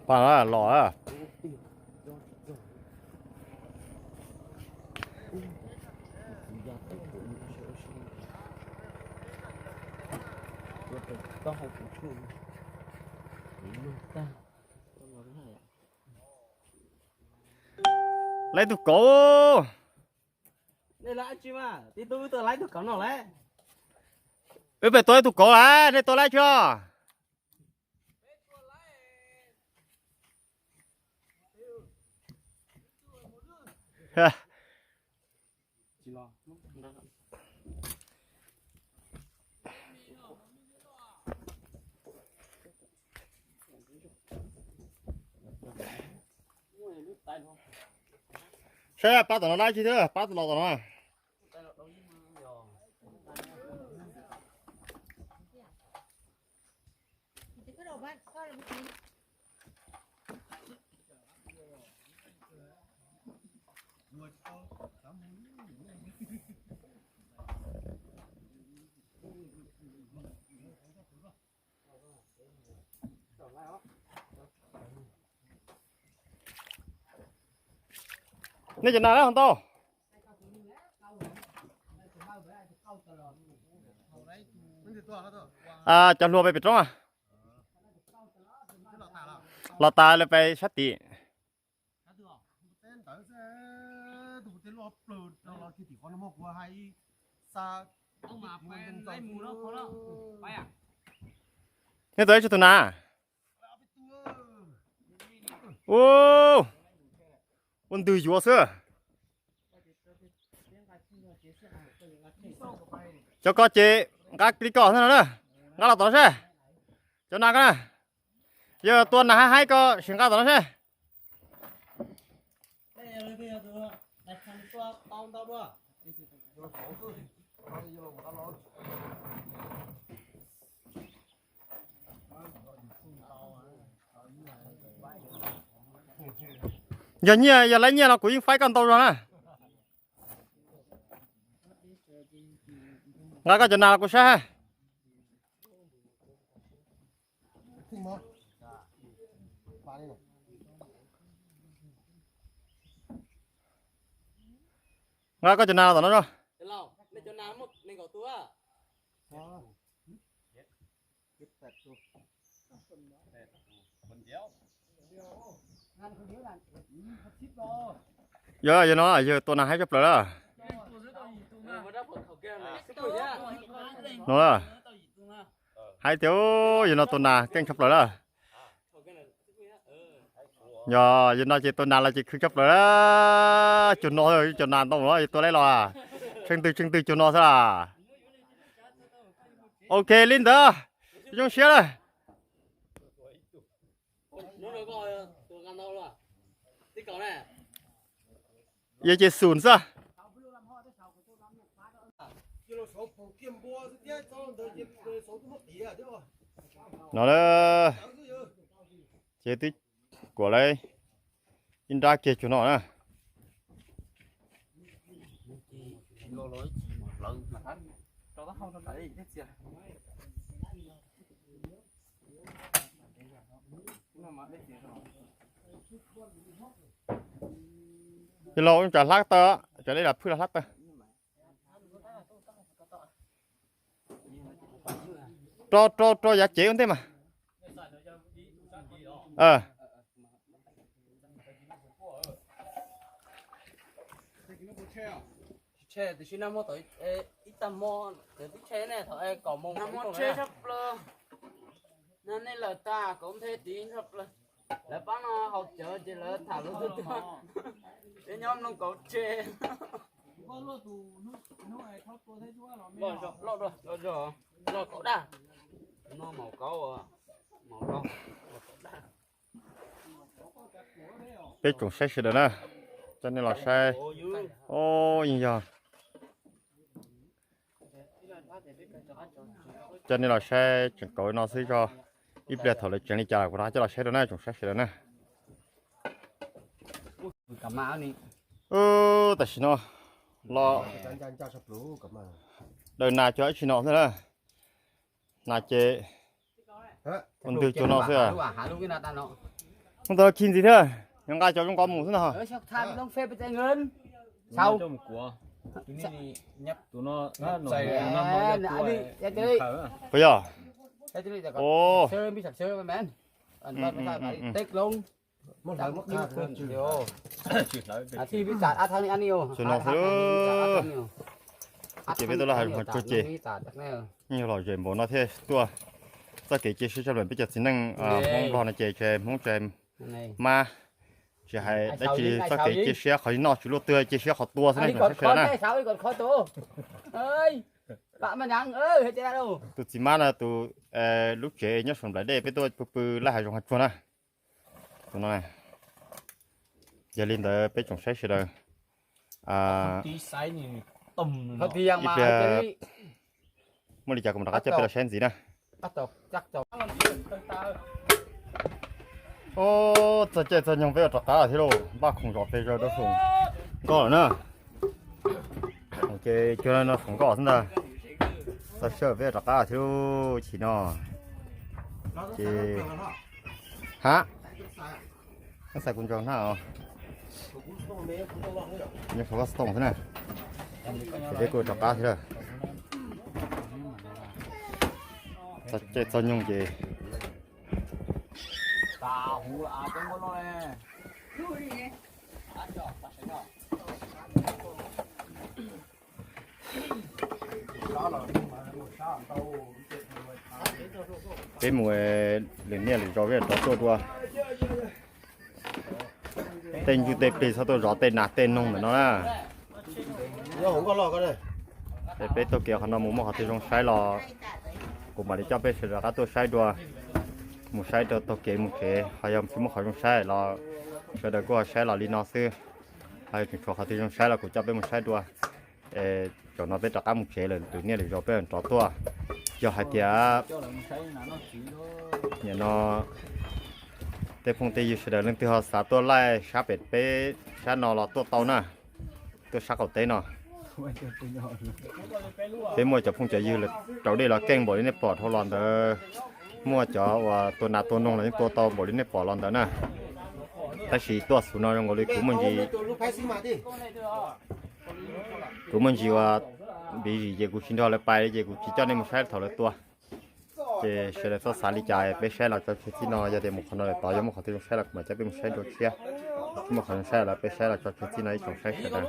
Pab los. Laib tug kauv. Wb pem tua ib tug kauv lawm, nej tua laib tsi os? Saib pab tom no dab tsi thiab, pab los tom no. Nej cov nas lawm ho ntau. Cov hluas pem pem roob a. Los tas lawm pem sab tim. Nej tua ib tug nas. Ua, ua ntws yuav xwb. Cov ko ces nqa li ko na, nqa los tom no seb. Cov nas ko na, yog tua nas haib haib ko sim nqa tom no seb. Yog nyiaj, yog laib nyiaj los kuv yeej faib koj ntau zog na. Nqa koj cov nas los kuv saib. Nqa koj cov nas los tom no. Yog, yog no yog tua nas haib tshaj plaws lawm. No, haib tiag, yog no tua nas keej tshaj plaws lawm. Yog, yog no ces tua nas los ces khwv tshaj plaws lawm. Cuag no, cov nas ntau no tua laib los, tsheej twg tsheej twg cuag no xwb las. Ok li ntawd, zoo siab lawm. Yog ces xum xwb. No, ces twb kuam lawm ib nrab kiag cuag no na. Yog los ua cas hlab tawg, cov li las phwj los hlab tawg. Rau, rau, rau yav cev ua ntej mas. Tiam sis nag hmo thaum ib tag hmo thaum twb tshe ne, thaum kaum moos hmo tshe tshaj plaws. Nag nej lawm tag kauv nthe tid tshaj plaws. Lawv pab no haus cawv ces lawv tham lus tuaj tuaj. Peb nyob mloog kauv tshe. Loj dua, loj kauv daj. No maum kauv, maum kauv, kauv daj. Peb tsoom saib sawv daws na, coj nej los saib. O, yeej yog. Coj nej los saib tseem kauv no xwb, tso ib pliag thaum lawv tseev li cas kuv rov coj los saib rau na tsoom saib sawv daws na. Tam sim no los daws nas cov ib tsi no xwb na. Nas ces ua ntwg cuag no xwb. Mus tau khi ntxiv thiab, yog nqa cov zoo nkauj mus xwb ntag. Puas yog? Ua, tsuas no xwb. Ces peb tuaj laj hav zoov hav tsuag ces yeej yog lom zem npaum no thiaj tuaj. Txoj kev cia siab tshaj plaws peb cov txiv neej Hmoob Nplog no ces tsis hais Hmoob tsis hais Mab, tsis hais dab tsi, txoj kev cia siab qhov noj tsis luaj twg cia siab qhov tua xwb ne, tsoom saib sawv daws na. Tus txiv Mab no tus lub tsev nyob saum nplaim dej peb tuaj pw pw laj hav zoov hav tsuag na. Tus no, yog li ntawd peb tsoom saib sawv daws, ib pliag muaj li cas kuv mam rov qab coj peb los saib ntxiv na. Txog caij txog nyoog peb yuav rov qab thiab lauj, npaj khoom zov pes zaws rau saum nkoj lawm na. Ces cuag no saum nkoj xwb ntag. Txog sij hawm peb yuav rov qab thiab lauj, chim no. Ces, ha, xais kuv ntsaws na os. Nyob saum koj xov tooj xwb na. Ces peb kuj rov qab thiab lawm. Txog caij txog nyoog ces peb mus lwm niaj lwm zaus peb rov tuaj dua. Tej ntsuj tej plig txhob tuaj zov tej nas tej noog ntawm no na. Es peb taug kev qhov no mus muaj qhov twg zoo saib los kuv mam li coj peb sawv daws rov qab tuaj saib dua. Mus saib rau taug kev mus tsev, ho yog tsis muaj qhov zoo saib los sawv daws kuj ho saib los li no xwb. Ho yog tseem tshuav qhov twg zoo saib los kuv coj peb mus saib dua. Es zaum no peb rov qab mus tsev lawm, lwm niaj lwm zaus peb rov tuaj. Yog hais tias nim no tej phooj tej ywg sawv daws leej twg ho xav tuaj laij sab pem peb sab no los tuaj tau na, tuaj sab qaum teb no. Peb muaj cov phooj cov ywg lawv raus dej los keej npaum li nej pom dhau los ntawd, muaj cov uas tua nas tua noog los yeej tua tau npaum li nej pom los ntawd na. Tab sis tuaj xub no zoo nkaus li kuv muaj ntsis, kuv muaj ntsis uas npiv zim ces kuv tsis nrog lawv pais li ces kuv tsis coj nej mus saib thaum lawv tua. Ces sawv daws txhob xav li cas, peb saib los tso tseg txij no, yog tias mus qhov no lawm tod yog muaj qhov twg zoo saib los kuv mam coj peb mus saib dua tshiab. Tsis muaj qhov zoo saib los peb saib los tso tseg txij no ib tsoom saib sawv daws.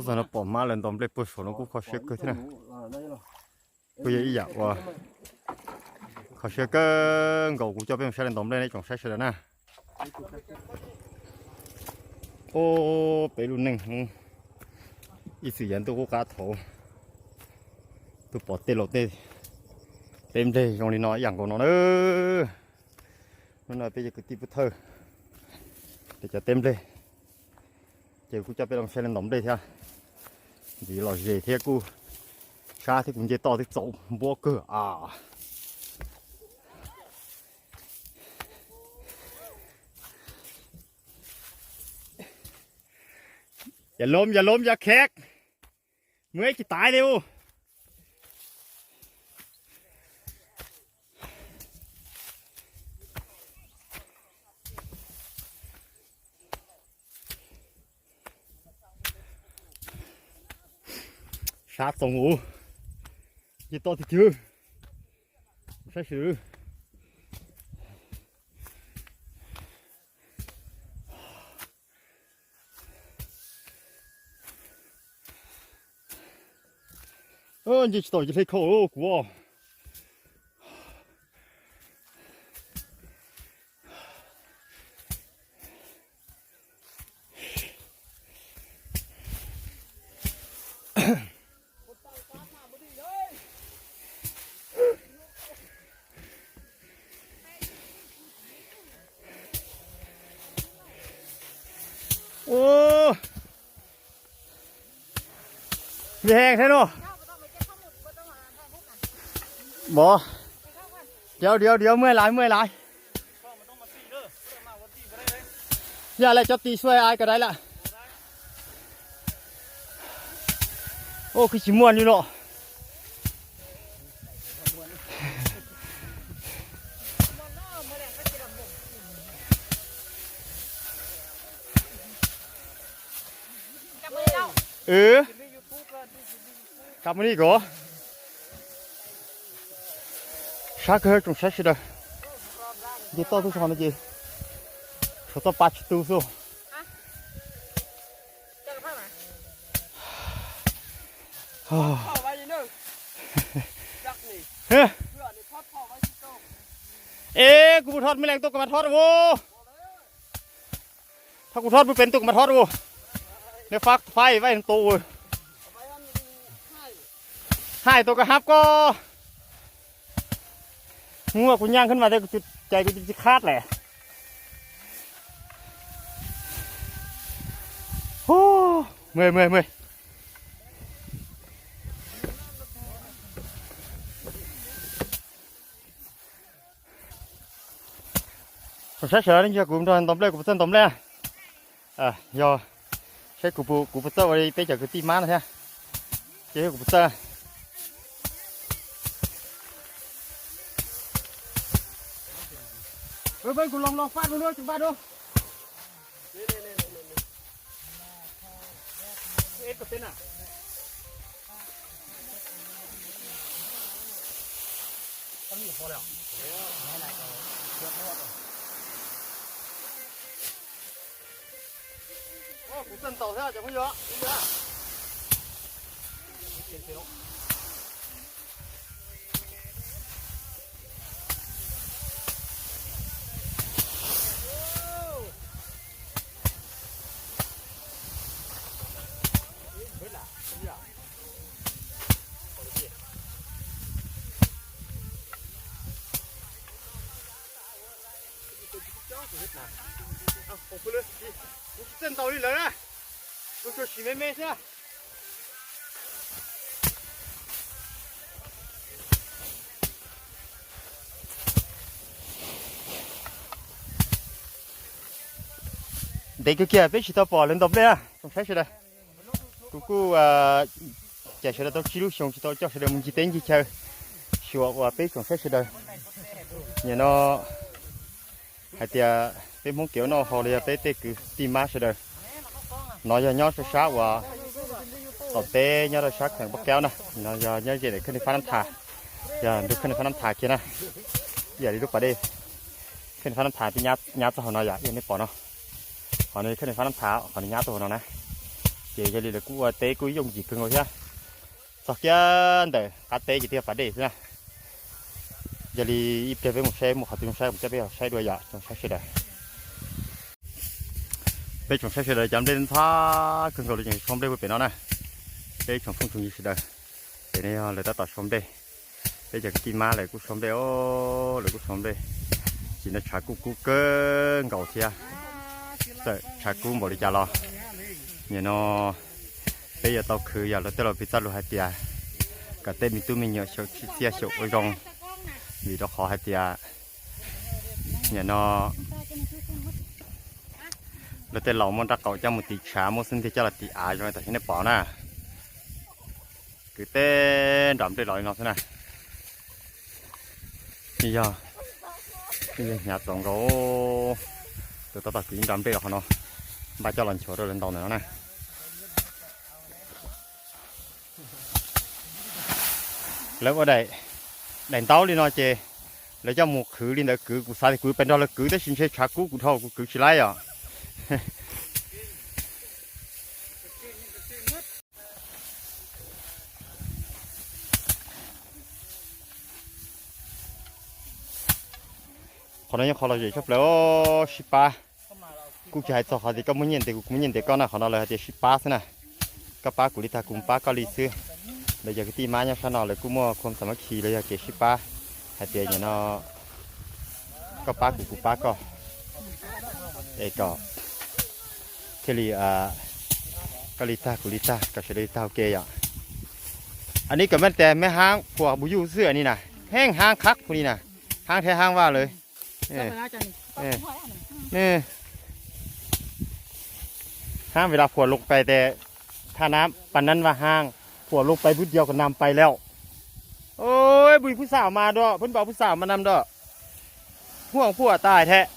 Txog no pom mab lawv ntaus nplej puag saum no kuj kho siab kawg thiab na. Kuj yog ib yam uas kho siab kawg nkaus. Kuv coj peb mus saib lawv ntaus nplej nej tsoom saib sawv daws na. Ub, peb lub neej Hmoob ib txwm yav ntuj qub qab thaud, tuaj pom tej laus tej teb nplej zoo li no ib yam nkaus no na. Hnub no peb cov kwv tij pub thawj, peb cov teb nplej, ces kuj coj peb los saib lawv ntaus nplej thiab. Ntxiv los ze thiab kuj sab thiab, kuv nce toj twb txaus npuab kawg as. Yog lom, yog lom, yog khev, muaj tsis taiv li u. Sab txaus ub, nce toj tiag tiag. Saib sawv daws. Nce tsis tau ces hle khau kuv. Ub, me heev thiab no. Mov, diav diav diav, muaj lawm muaj lawm. Yog lawv cov tis xuas ai kawg dai lawm. Ua kuj tsis muaj li los. Kam mus li ko. Sab kawg tsoom saib sawv daws. Nce toj tuaj txog no ces tshuav txoj pa tsis tu xwb. Es kuv pus thoj, mej leej tuaj kuv mam thoj os. Thoj kuv thoj, pus pem tuaj kuv mam thoj os. Neb fab faib vaij tu. Hais tuaj kuv hab koj. Muaj kuv nyaaj khab mas tej kuv cais kuv tsis khab lawm. Mej, mej, mej. Tsoom saib sawv daws, nej nrog kuv ntaus nplej, kuv puas txawj ntaus nplej? Yog, saib kuv, kuv puas txawj ua li peb cov kwv tij mab no thiab. Ces kuv puas txawj. Kuv los los faj dua, faj dua. Kuv txawj ntaus thiab cov phooj ywg. Kuv tsis txawj ntaus li lawv na, kuv tsuas siv me me xwb. Ntev kawg kiag peb tsis tau pom lawv ntaus nplej na tsoom saib sawv daws. Kuv kuj cais sawv daws tau tsib lub xyoo tsis tau coj sawv daws mus ncig teb ncig chaw, xyuas uas peb tsoom saib sawv daws. Nim no hais tias peb Hmoob kev ua noj ua haus los yog peb tej kwv tij mab sawv daws. No yog nyob rau sab uas qaum teb nyob rau sab kheem Paj Kaub na, no yog nyob ze ntawm khab niag Fab Nab Thas, yog ntug khab niag Fab Nab Thas kiag na. Ib yam li lub pas dej khab niag Fab Nab Thas peb nyab txog hauv no yom, ib yam nej pom no. Qhov no khab niag Fab Nab Thas qhov nws nyab txog hauv no na. Ces yog li lawv kuj ua teb kuj yooj yim kawg nkaus thiab. Txog kiag ntawm qab teb ces twb yog pas dej xwb na. Yog li ib pliag peb mus saib muaj qhov twg zoo saib kuv coj peb los saib dua yom tsoom saib sawv daws. Peb tsoom saib sawv daws cov nplej ntxhab kawg nkaus li ces sau nplej puag pem no na. Peb tsoom phooj tsoom ywg sawv daws, pem no yog lawv tab tom sau nplej. Peb cov kwv tij mab lawv kuj sau nplej os, lawv kuj sau nplej. Tsis nrog tshav kub kub kawg nkaus thiab. Txawm tshav kub npaum li cas los nim no peb yuav tau khwv yog luag tej laus piv txoj lus hais tias kom tej me tub me nyuam xyaum tsim txiaj xyaum ua zoo, vim rau qhov hais tias nim no luag tej laus muab nrab qaum coj mus tiv tshav, muab xub ntiag coj los tiv av zoo li tam sim nej pom na. Kwv teb nram nplej los li no xwb na. Yog, yog hnyav txaus nkaus, tus tab tom kwv nram nplej los qhov no, npaj coj los nchuav rau lawv ntaus ntawm no na. Lawv ua daim, daim ntaub li no ces lawv coj mus qhwv li ntawd kwv, kuv xav tias kuv pes nrog lawv kwv tab sis ntshe tshav kub kuv dhau kuv kwv tsis laib os. Qhov no yog qhov lom zem tshaj plaws, sib pab. Kuj tsis hais txog qhov tias koj muaj nyiaj ntev kuv muaj nyiaj ntev koj na, qhov no lawv hais tias sib pab xwb na. Koj pab kuv li tag kuv pab koj li xwb. Lawv cov kwv tij mab nyob sab no lawv kuj muaj khuam xam mab khi los yog kev sib pab, hais tias nim no koj pab kuv kuv pab koj, es kom thiaj li koj li tag kuv li tag kom sawv daws li tag ua ke yom. Ann ni kom mej tias mej haab phuam pus yuj xwb ni na, heej haab qhab phu ni na, haab thiab haab vaj lawm. Haab vim las phuam loo pais tes thaj nab pas nab vaj haab, phuam loo pais pub diav kom nam pais lawm. Oj, pub xaam mas dua, pub npaum pub xaam mas nam dua, huaj phuam tas thiab.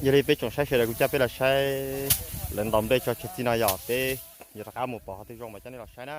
Yog li peb tsoom saib sawv daws kuv coj peb los saib lawv ntaus nplej tso tseg txij no yog peb yuav rov qab mus pom qhov twg zoo mas coj nej los saib na.